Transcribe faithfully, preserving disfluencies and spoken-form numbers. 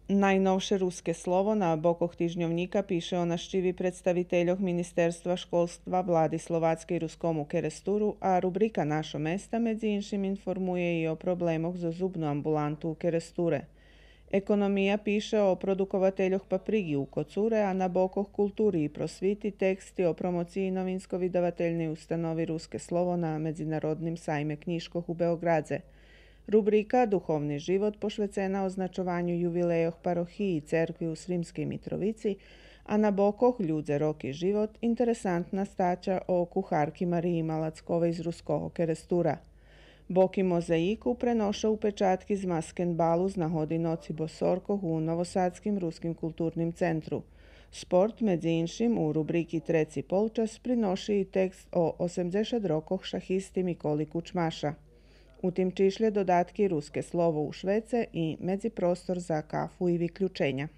Найновше Руске слово на бокох тижньовнїка пише о нащиви представительох Министерства школства влади Словацкей Рускому Керестуру, а рубрика Нашо места, медзи иншим, информує и о проблемох зоз зубну амбуланту у Керестуре. Економия пише о продуковательох паприґи у Коцуре, а на бокох култури и просвити тексти о промоциї Новинско-видавательней установи Руске слово на Медзинародним сайме кнїжкох у Беоґрадзе. Рубрика Духовни живот пошвецена означованю ювилейох парохиї и церкви у Сримскей Митровици, а на бокох Людзе, роки, живот интересантна стача о кухарки Мариї Малацковей з Руского Керестура. Боки мозаїку преноша упечатки з маскенбалу з нагоди Ноци босоркох у Новосадским Руским културним центру. Спорт, медзи иншим, у рубрики Треци полчас приноши и текст о осемдзешат рокох шахисти Миколи Кучмаша. У тим чишлє додатки Руске слово у швеце и медзипростор за кафу и виключеня.